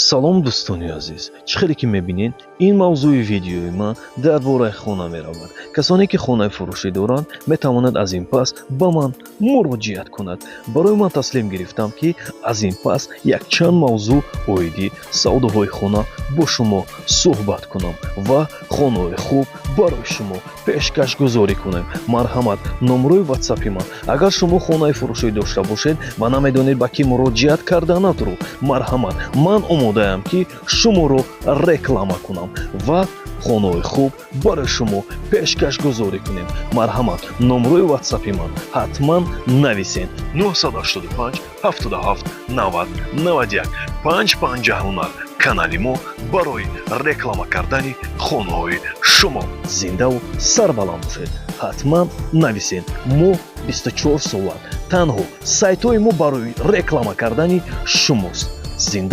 Салом, дӯстони азиз! Чӣ хеле ки мебинед, ин мавзӯи видеои ман дар бораи хона меравад. Касоне ки хонаи фурӯшӣ доранд, метавонанд аз ин пас ба ман муроҷиат кунад. Барои ман таслим гирифтам, ки аз ин пас якчанд мавзӯъ оиди савдоҳои хона бо шумо суҳбат кунам ва хонаҳои хуб барои шумо пешкашгузорӣ кунем. Марҳамат, номрои ватсапи ман. Агар шумо хонаи фурӯшӣ дошта бошед ва намедонед, ба кӣ муроҷиат карданатро, марҳамат, ман омодаам, ки шуморо реклама кунам ва хонаҳои хуб барои шумо пешкашгузорӣ кунем. Марҳамат, номрои ватсапи ман ҳатман нависед: 985 77 90 91. Панҷ панҷа ҳунар канали мо барои реклама кардани хонаҳои шумо. Зиндаву сарбаланд бошед. Ҳатман нависед, мо 24 соат танҳо сайтҳои мо барои реклама кардани шумост. Зинда.